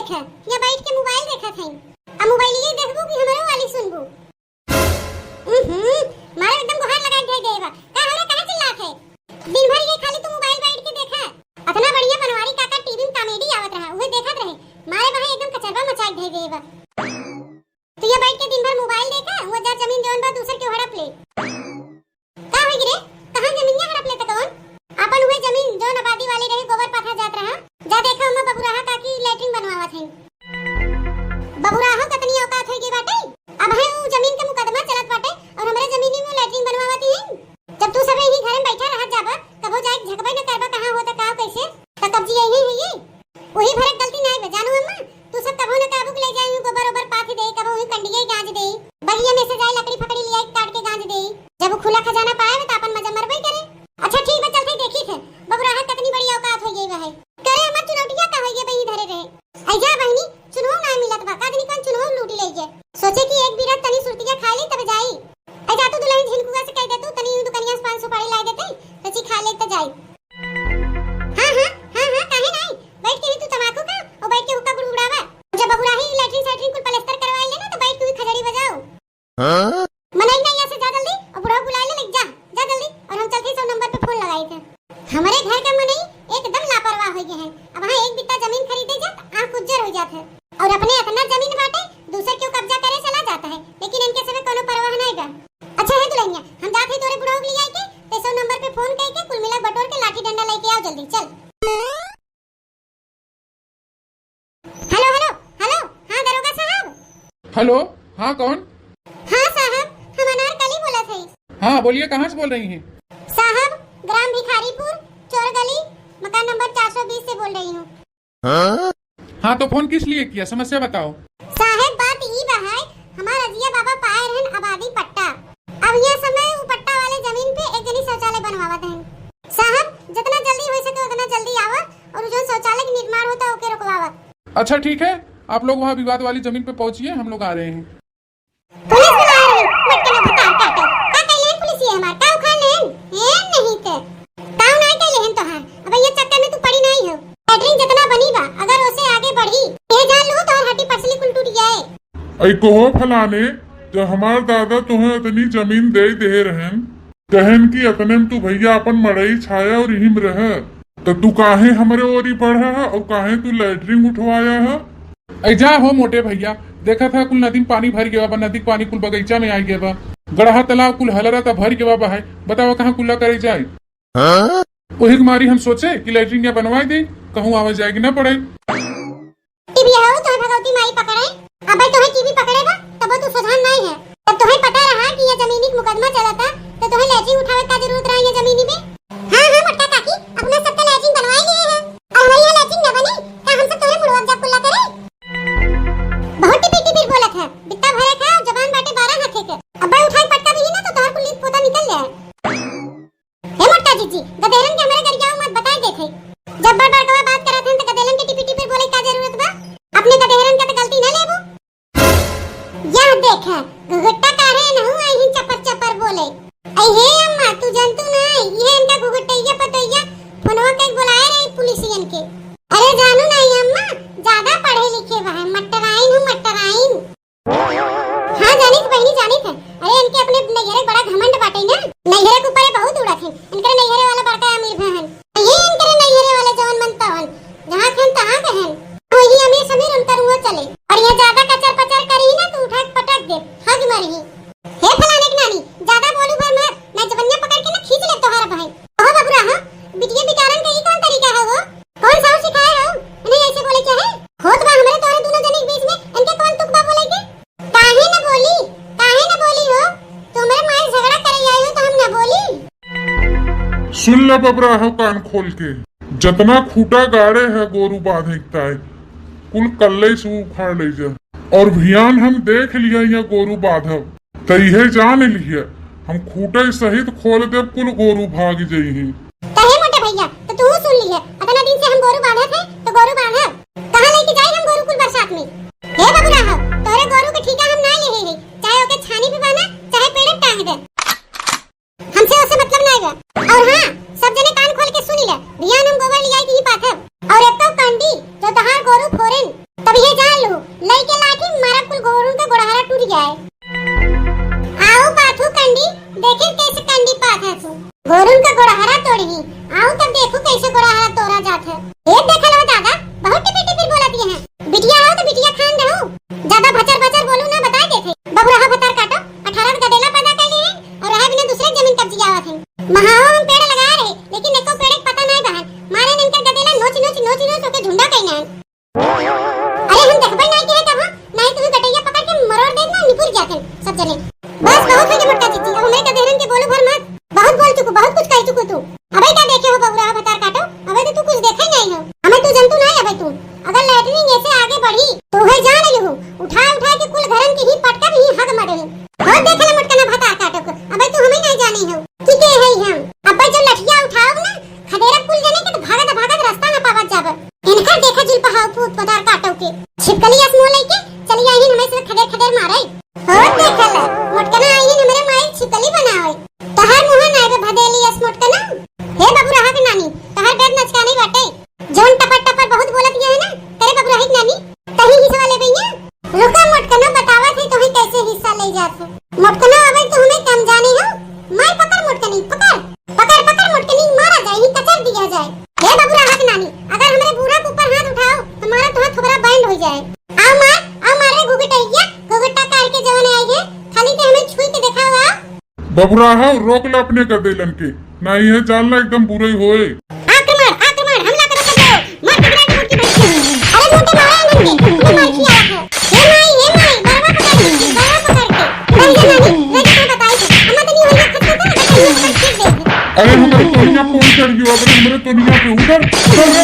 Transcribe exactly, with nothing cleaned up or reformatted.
देख, या बैठ के मोबाइल देखत हई। आ मोबाइलिये देखबू कि हमरो वाली सुनबू? उहुं, मारे एकदम गोहार लगाइ धइ देबा। का हमरा काहे चिल्लात है? दिन भर ये खाली तू मोबाइल बैठ के देखा। अतना बढ़िया बनवारी काका टीवी में कॉमेडी आवत रहा, उहे देखत रहे। मारे बहाई एकदम कचरवा मचाइ धइ देबा। तू ये बैठ के दिन भर मोबाइल देखा, वो जा जमीन जौन बा दूसर के हड़प ले। का होई रे? कहाँ जमीनिया हड़प लेत कौन? आपन उहे जमीन जौन आबादी वाली रहे, गोबर पाथा जात रहा। जा देखा ओमा बबुराहा काकी लैट्रिन बनवावत हई। बबुराहा कतनी औकात होई गई बाटे? अब है उ जमीन के मुकदमा चलत बाटे और हमरे जमीनी में लैट्रिन बनवावत हई। जब तू सबे यही घर में बैठा रहत जाबा, कबो जाए झकबे न करबा कहाँ होता का कैसे, त कब्जी यही है ये। वही भरक गलती नाई बा, जानू अम्मा, तू सब कबो न कबो के ले जाई, गोबर ओबर पाथ दे, कबो वही कंडिये गांज दे, बगिया में से जाए लकड़ी फकड़ी लिया काट के गांज दे। जब वो खुला खजाना पाए त अपन मजा मरबे करे। अच्छा ठीक बा, चलते देखी थे बबुराहा कतनी बड़ी औकात हो गई बा है। करे हमार चुनौटिया का हो गई बही धरे रहे। ऐ जा बहिनी, चुनवो ना मिलत बा, का जनी कौन चुनवो लूट ले गए। सोचे कि एक बीरा तनी सुरतिया खा ले तब जाई। ऐ जा तू दुल्हन झिनकुआ से कह दे तू तनी दुकनिया से पान सुपारी ला देते, तो ची खा ले त जाई। हाँ, हाँ, हाँ, हाँ, काहे नाई? बैठ के ही तू तमाकू खा, और बैठ के हुक्का गुड़गुड़ावा। जब बबुराही लैट्रिन सैट्रिन कुल पलस्तर करवाए लेना, तो बैठ के ही खजड़ी बजाओ। हाँ? मनई नहीं ऐसे जा जल्दी, और बुढ़ऊ बुलाए ले, जा, जा जल्दी, और हम चलते सौ नंबर पे फोन लगाई थे। हमारे घर का मनई एकदम लापरवाह हो गए हैं। अब हाँ एक बित्ता जमीन खरीदे जा, तो आँख उज्जर हो जात है। और अपने इतना जमीन बाटे, दूसर क्यों कब्जा करे चला जाता है, लेकिन इनके सबे कोनो परवाह नहीं बा। अच्छा है दुल्हनिया, हम जात है तोरे बुढ़ऊ के लिए आए के, ते सौ नंबर पे फोन करके कुल मिला बटोर के लाठी डंडा लेके आओ जल्दी, चल। हेलो, हेलो, हेलो, हाँ दरोगा साहब। हेलो, हाँ कौन? हाँ साहब, हम अनारकली बोलत हई। हाँ बोलिए, कहाँ से बोल रही हैं? साहब, ग्राम भिखारीपुर, चोर गली, मकान नंबर चार सौ बीस से बोल रही हूँ। हाँ, तो फोन किस लिए किया, समस्या बताओ। साहेब, बात ई बा है, हमार अजिया बाबा पाए रहन आबादी पट्टा। अब यह समय उ पट्टा वाले जमीन पे एक जनी शौचालय बनवावत हैं। साहब, जितना जल्दी हो सके उतना जल्दी आवा और जो शौचालय के निर्माण होता ओके रोकवावा। अच्छा ठीक है, आप लोग वहाँ विवाद वाली जमीन पे पहुँचिए, हम लोग आ रहे हैं। पुलिस बुलाए रहे, मटकना भतार काटो। का कइले हन पुलिस ये हमार? का उखाड़ लेहन? ए नहीं ते। काऊ नाई कइले हन तोहार। अब ये चक्कर में तू पड़ी नाई हो। लैट्रिन जितना बनी बा, अगर ओसे आगे बढ़ी, ये जान लो तोहार हड्डी पसली कुल टूट जाए। ऐ कहो फलाने, जब हमार दादा तोहे इतनी जमीन दे दे रहन, कहन कि अतने में तू भैया अपन मड़ई छाया और इहिम रह, त तू काहे हमरे ओरी बढ़ा है और काहे तू लैट्रिन उठवाया है? ऐ जा हो मोटे भैया, देखत है कुल नदी में पानी भर गया बा, नदी के पानी कुल बगीचा में आ गया बा, गड़हा तालाब कुल हलरा त भर गया बा है, बतावा कहाँ कुल्ला करे जाए? हाँ? वही के मारी हम सोचे कि लैट्रिन या बनवाए दे, कहूँ आवे जाए के ना पड़े। टीवी हऊ तोहे भगवती माई पकड़े। अबे तोहे टीवी पकड़े बा, तबो तू सुधार नाई है। जब तोहे पता रहा कि ये जमीनी के मुकदमा चलता, तो तोहे लैट्रिन उठावे का जरूरत रहा ये जमीनी में? हाँ, हाँ, मोटका काकी, अपना सबका लैट्रिन बनवाए लिए हैं। और हमारी यहाँ लैट्रिन न बनी, का हम सब तोहे मुड़वा जा कुल्ला करे? बहुत टिपिर टिपिर बोलत है, बित्ता भरे खा, जबान बाटे बारह हाथे के। अब्बे उठाई पटका भी ना तो तोहर कुल लीप पोता निकल जाए। हे मोटका जीजी, गदेरन के हमरे गरियाओ मत बताए देखे। जब बड़ बड़कवा बात करत हन त गदेलन के टिपिर टिपिर बोले का जरूरत बा? अपने गदेरन के त गलती ना लेबू। यह देख, घुघुट्टा काढ़े नहु आई चपर चपर बोले। ऐ हे अम्मा, तू जनतू ना, ये इनका घुघुट्टैया पतोइया फोनवा कई बोलाए रही पुलिसियन के। अरे जानू ना अम्मा, ज्यादा पढ़े लिखे बा है, मटराइन हूँ मटराइन। हाँ जानित बहिनी जानित है। अरे इनके अपने नैहरे बड़ा घमंड बाटे ना, नैहरे के ऊपर बहुत उड़त है। इनके नैहरे वाला बड़का अमीर भा हन, ये इनके नैहरे वाला जवन मन तवन, जहाँ खन तहाँ कहन। वही अमीर समीर उनकर मुँह चले। और ये ज्यादा कचर पचर करी ना तो उठा के पटक दे, हग मरही। हे फलाने के नानी, ज्यादा बोलू भर मत, मैं जबनिया पकड़ के ना खींच ले तोहार बहन। ओहो बबुरा, हाँ, बिटिया बिटारन का ई कौन तरीका है हो? कौन साहु सिखाए हो इन्हें ऐसे बोले के है? होत बा हमरे तोहरे दोनों जने के बीच में, इनके कौन तुक बा बोले के? काहे न बोली, काहे न बोली हो? तू हमरे माई झगड़ा करे आई हो तो हम न बोली? सुन ले बबुरा हो कान खोल के, जतना खूटा गाड़े है गोरू बांधे के ताई, कुल कल्ले से उखाड़ ले जा। और भियान हम देख लिया या गोरू बांधब, त इहे जान लिहे, हम खूटे सहित खोल देब, कुल गोरू भाग जइहीं। कहे मोटे भैया, त तू सुन लिहे, अतना दिन से हम गोरू बांधत है, त गोरू बांधब। कहाँ लेके जाई हम गोरू कुल बरसात में? हे बबुरा हो, तोरे गोरू के ठीका हम ना लेहे है, चाहे ओके छानी पे बांधा, चाहे पेड़े टांग दे। हमसे ओसे मतलब ना बा। और हाँ, सब जने कान खोल के सुन ले, भियान हम गोबर लियाई दी पाथब। और एक तो कंडी, जो तहार गोरू फोरेन, तब देखे हो बबुरा भतार काटो, अबे तो तू कुछ देखे नहीं हो। हमें तू जंतु नहीं अबे तू। अगर लैट्रिन ऐसे आगे बढ़ी, तो वह जान लिहू। उठा उठा के कुल घरन के ही पटका भी हग मरे। हो देखे ना मोटकना भतार काटो को, अबे तू हमें नहीं जानी हो। की के है हम? अबे जो लठिया उठाओ ना, खदेरा कुल जने के तो भागत भागत रास्ता ना पावत जाबे। इनका देखा जुल्पहाव पूत भतार काटो के। छिपकली अस मुंह लेके चली आई हमें से खदेर खदेर मारे। हो देखल, मोटकना आई हमरे माई छिपकली बनावे। तोहार मुंह ना आवे भदेली अस मोटकना। हे बबुराहा के नानी, तोहार बेद नचकानी बाटे। जौन टपर टपर बहुत बोलत गया है ना, करे बबुराही के नानी, तही हिस्सा ले भैया। रुका मोटकना बतावत है तोहे कैसे हिस्सा ले जात है। मोटकना अबे तू हमें कम जाने हो। मार पकड़ मोटकनी, पकड़। पकड़, पकड़ मोटकनी, मारा जाए, ही कचर दिया जाए। हे बबुराहा के नानी, अगर हमरे बूढ़ा के ऊपर हाथ उठाओ, तो मारा तोहार थोबरा बैंड हो जाए। आओ मार, आओ मार रे घुघुटैया, घुघुटा काट के जवन आई है, खाली ते हमें छुई के देखाओ, आओ। बबुराहा, रोक ला अपने गदेलन के, ना ये जान ला एकदम बुरई होए। आक्रमण, आक्रमण, हमला करो सब लोग, मार के गिरा के मुर्गी बन के। अरे मुंह पे मारा है नंगे, ये मार किया है। हे माई, हे माई, बरवा पकड़ के, बरवा पकड़ के। बन के नानी, रख के बताई थे। हम तो नहीं होइए खत्म कर, अगर नहीं पकड़ के दे। अरे हमरे तोनिया पे उतर गयो, अरे हमरे तोनिया पे उतर, उतर रे।